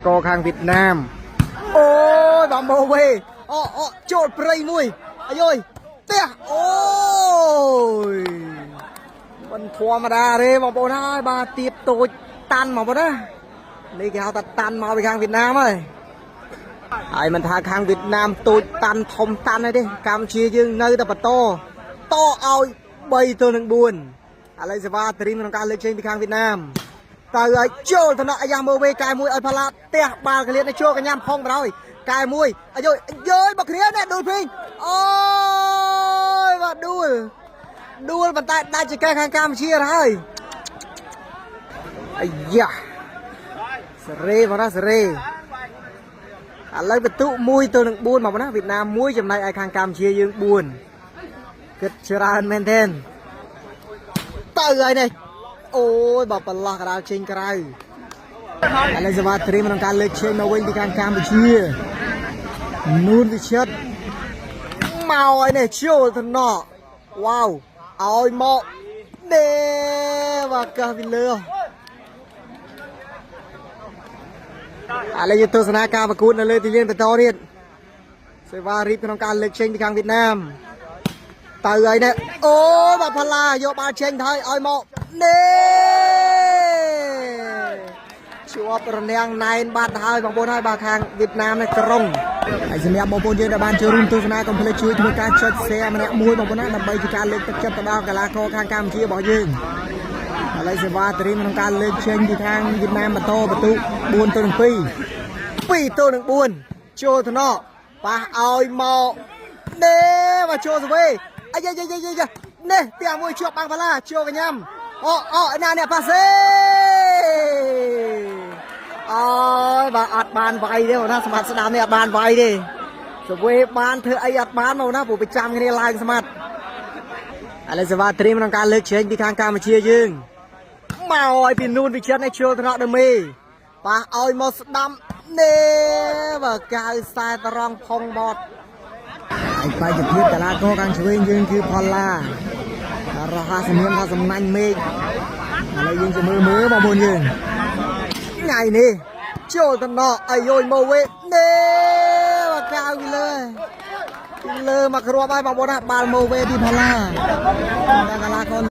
ករខាងវៀតណាមអូយបាទម៉ូវេអូអូចូលព្រៃមួយអាយយផ្ទះអូយមិនធម្មតាទេបងប្អូនហើយបាទទៀបតូចតាន់បងប្អូនណានេះគេហៅថាតាន់មកពីខាងវៀតណាមហើយហើយមិនថាខាងវៀតណាមតូចតាន់ធំតាន់អីទេកម្ពុជាយើងនៅតែបន្តតឲ្យ3ទល់នឹង4ឥឡូវសេវាត្រៀមក្នុងការលើកចេញពីខាងវៀតណាម ទៅឲ្យចូលតំណក់អាយ៉ាមើវេកែមួយឲ្យផាឡាផ្ទះបាល់កលៀតនេះចូលកញ្ញាំផងបណ្ដោយកែមួយអាយយយមកគ្រានេះដួលភីងអូយបាទដួលដួលប៉ុន្តែដាច់ចកេះខាងកម្ពុជាទៅហើយអាយ៉ាសេរីបងណាសេរីឥឡូវបន្ទុក1ទៅនឹង4មកណាវៀតណាម1ចំណែកឯខាងកម្ពុជាយើង4គិតច្រើនមែនទែនទៅហើយនេះ អូយបើប្រឡោះកដាលចេញក្រៅឥឡូវសវ៉ាត្រៀមក្នុងការលើកជើងមកវិញពីខាងកម្ពុជានូនវិចិត្រមកហើយនេះចូលតំណក់វ៉ាវឲ្យមកដេបាកាសពីលើឥឡូវយើងទស្សនាការប្រកួតនៅលើទីលានបន្តទៀតសេវារីបក្នុងការលើកជើងពីខាងវៀតណាម ទៅហើយនេះអូបាទផល្លាយកបាល់ចេញទៅហើយឲ្យមកនេះជាប់រនាំងណែនបាត់ទៅហើយបងប្អូនហើយបាទខាងវៀតណាមនេះក្រុងហើយសម្រាប់បងប្អូនយើងដែលបានចូលរួមទស្សនាកុំភ្លេចជួយធ្វើការចុច share ម្នាក់មួយបងប្អូនណាដើម្បីជាការលើកទឹកចិត្តទៅដល់កីឡាករខាងកម្ពុជារបស់យើងឥឡូវសេវាត្រៀមក្នុងការលើកចេញពីខាងវៀតណាមបន្តបន្ទុក4ទៅនឹង2 2ទៅនឹង4ចូលថ្នាក់ប៉ះឲ្យមក នេះមកចូលសវេអាយយយយយនេះផ្ទះមួយជាប់បាំងផាឡាចូលកញ្ញាំអូអូណាអ្នកប៉ាសេអូយបាទអត់បានវាយទេបងណាស្មាត់ស្ដាំនេះអត់បានវាយទេសវេបានធ្វើអីអត់បានមកណាព្រោះប្រចាំគ្នាឡើងស្មាត់ឥឡូវសេវាត្រៀមក្នុងការលើកជែងពីខាងកម្ពុជាយើងមកឲ្យពីនូនវិចិត្រនេះចូលថ្នាក់ដមេប៉ះឲ្យមកស្ដាំនេះបាទកៅខ្សែត្រង់ផុងបត ឯបេក្ខភាពតាឡាករខាងឆ្វេងយើងគឺផល្លារហ័សមានថាសំណាញ់មេឃឥឡូវយើងจะមើលមើលបងប្អូនយើងថ្ងៃនេះចូលតំណក់អាយយមកវេនេះមកកៅពីលើពីលើមកគ្រាប់ហើយបងប្អូនណាបាល់មកវេពីផល្លាតាឡាករ